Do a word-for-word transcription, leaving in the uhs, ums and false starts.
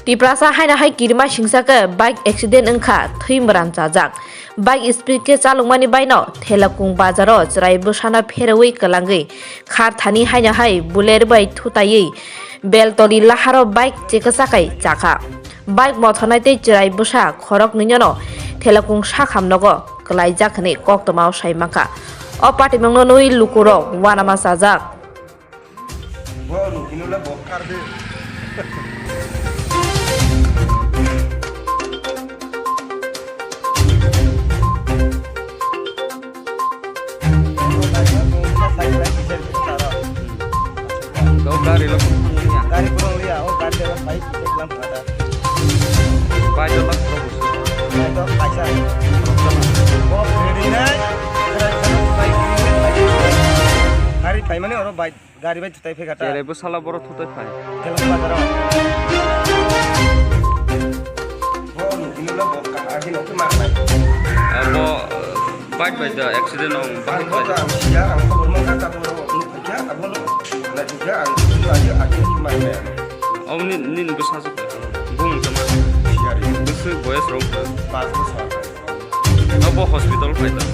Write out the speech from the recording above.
Tiprasa haino hai kirima singsa khe bike accident wngkha, thwi mwran chajak. Bike speed khe chalokmani baino Thelakung bazaro chwrai bwsano pherwi kwlangwi kharthani haino hai Bullet bai thutaiwi Beltoli laharo bike cheksa kai chakha. Bike mothornai tei chwrai bwsa khoroknwino Thelakung sakham nogo kwlaijak hwnwi koktwmao sai mankha. O patimungno nui lukurok uanama chajak. Bo rukino le bo kar de. Kau gari lo pun liya. Gari kurang liya, oh gari lewat baik, kita bilang kata. Baik lo. Baik lo, kaisa. Oh, ready na? Gari paimani oro baik. Gari bai thutai phai kha ta. Tere bwsala borok thutai phai. Theleng bazaro. Bo nukino na bo kaha khe nokhe ma khlai. Abo, uh, bike bai da accident ong, bike bai. Ang siya, ang khobor mankha, tabuk oro nukphaikha, abo no naithokya, ang nukphaikha, agi nokhe ma khlai. Abo ni, nini bwsajwk bung tongma. Siyari. Bwswk boyes rok. Pas bosor. Abo hospital phai da.